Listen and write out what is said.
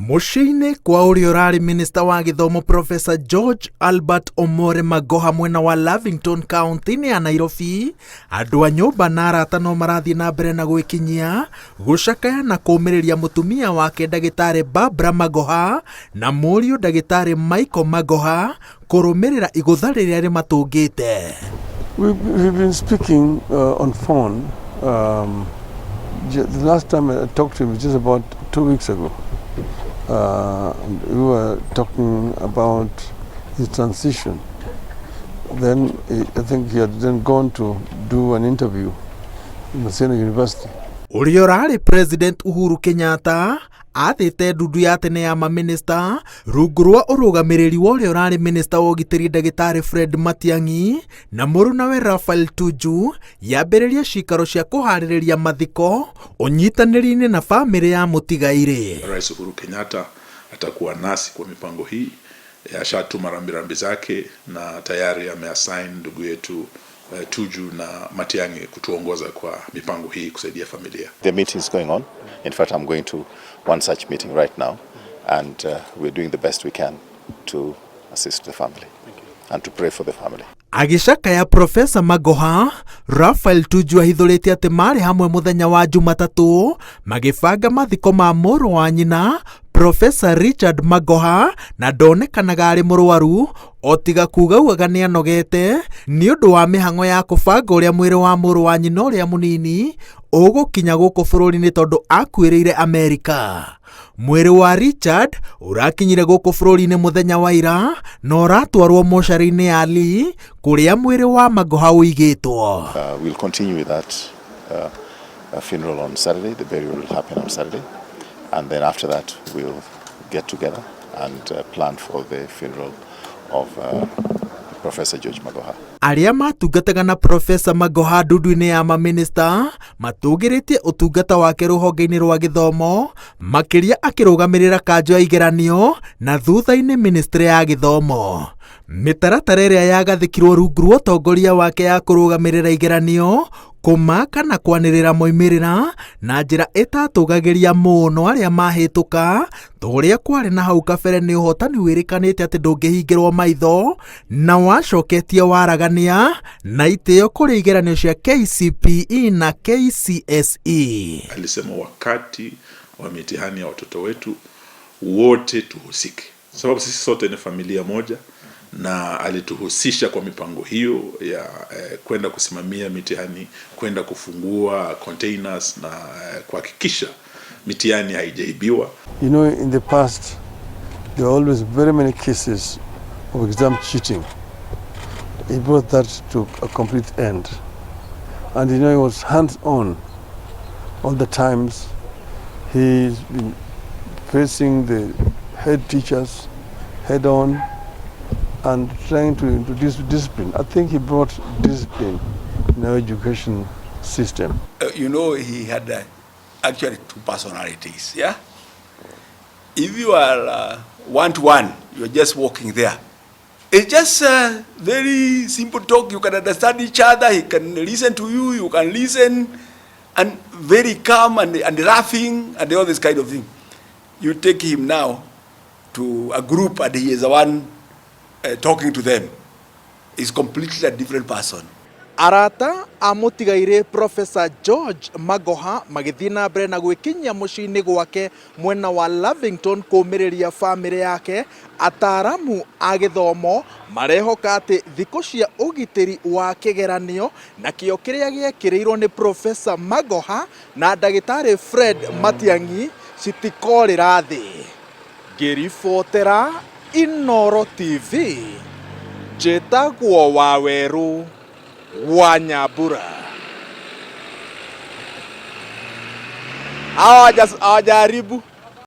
Mũciĩ-inĩ kwa ũrĩa ũrarĩ minista wa gĩthomo Professor George Albert Omore Magoha mwena wa Lavington kaunti-inĩ ya Nairobi, andũ a nyũmba na arata no marathiĩ na mbere na gwĩkinyia gũcakaya na kũũmĩrĩria mũtumia wake ndagĩtarĩ Barbara Magoha na mũriũ ndagĩtarĩ Michael Magoha kũrũmĩrĩra igũtha rĩrĩa rĩmatũngĩte. We've been speaking on phone. The last time I talked to him was just about 2 weeks ago. And we were talking about his transition. Then I think he had then gone to do an interview in Maseno University. Ũrĩa ũrarĩ President Uhuru Kenyatta athĩte ndundu ya tene ya mamĩnĩsta rungu rwa ũrũgamĩrĩri wa ũrĩa ũrarĩ minista wa ũgitĩri ndagĩtarĩ Fred Matiang'i na mũrunawe Raphael Tuju yambĩrĩrie cikaro cia kũharĩrĩria mathiko ũnyitanĩri-inĩ na bamĩrĩ ya mũtigairĩ. Rais Uhuru Kenyatta atakuwa nasi kwa mipango hii. Ashatuma rambirambi zake na tayari ameassign ndugu yetu Tuju na Matiang'i kutuongoza kwa mipango hii kusaidia familia. The meeting is going on. In fact, I'm going to one such meeting right now, and we're doing the best we can to assist the family and to pray for the family. Agĩcakaya Profesa Magoha, Raphael Tuju ahithũrĩtie atĩ marĩ hamwe mũthenya wa Jumatatũ magĩbanga mathiko ma mũrũ wa nyina Profesa Richard Magoha na ndonekanaga arĩ mũrwaru o tiga kuga ugaga nĩ anogete nĩ ũndũ wa mĩhang'o ya kũbanga ũrĩa mwĩrĩ wa mũrũ wa nyina ũrĩa mũnini ũgũkinya gũkũ bũrũri-inĩ tondũ akuĩrĩire Amerika. Mwĩrĩ wa Richard ũrakinyire gũkũ bũrũri-inĩ mũthenya wa ira na ũratwarwo mocarĩ-inĩ ya Lee kũrĩa mwĩrĩ wa Magoha ũigĩtwo. We'll continue with that funeral on Saturday. The burial will happen on Saturday. And then after that, we'll get together and plan for the funeral of Professor George Magoha. Arĩa matungataga na Profesa Magoha ndundu-inĩ ya mamĩnĩsta matũgĩrĩtie ũtungata wake rũhonge-inĩ rwa gĩthomo makĩria akĩrũgamĩrĩra kanjũ ya igeranio na thutha-inĩ ministry ya gĩthomo. Mĩtaratara ĩrĩa yagathĩkirwo rungu rwa ũtongoria wake ya kũrũgamĩrĩra igeranio kũmaka na kwanĩrĩra moimĩrĩra na njĩra ĩtatũgagĩria mũno arĩa mahĩtũka ta ũrĩa kwarĩ na hau kabere nĩ ũhotani wĩrĩkanĩte atĩ ndũngĩhingĩrwo maitho na wacoketie waragania na itĩo kũrĩ igeranio cia KCPE na KCSE. Alisema wakati wa mitihani ya watoto wetu wote tuhusike, sababu sisi sote ni familia moja, na alituhusisha kwa mipango hiyo ya kwenda kusimamia mitihani, kwenda kufungua containers na kuhakikisha mitihani haijaibiwa. In the past, there were always very many cases of exam cheating. He brought that to a complete end. And he was hands-on all the times. He's been facing the head teachers head on and trying to introduce discipline. I think he brought discipline in our education system. He had actually two personalities, yeah? If you are one to one, you're just walking there. It's just a very simple talk. You can understand each other. He can listen to you. You can listen. And very calm and laughing and all this kind of thing. You take him now to a group and he is the one talking to them. He's completely a different person. Arata a mũtigairĩ Professor George Magoha magĩthiĩ na mbere na gwĩkinyia mũciĩ-inĩ gwake mwena wa Lavington kũũmĩrĩria bamĩrĩ yake. Ataaramu a gĩthomo marehoka atĩ thikũ cia ũgitĩri wa kĩgeranio na kĩo kĩrĩa gĩekĩrĩirwo nĩ Professor Magoha na ndagĩtarĩ Fred Matiang'i citikorĩra thĩ. Ngĩribotera Inooro TV, njĩtagwo Wawerũ wa Nyambura. Hawajaribu.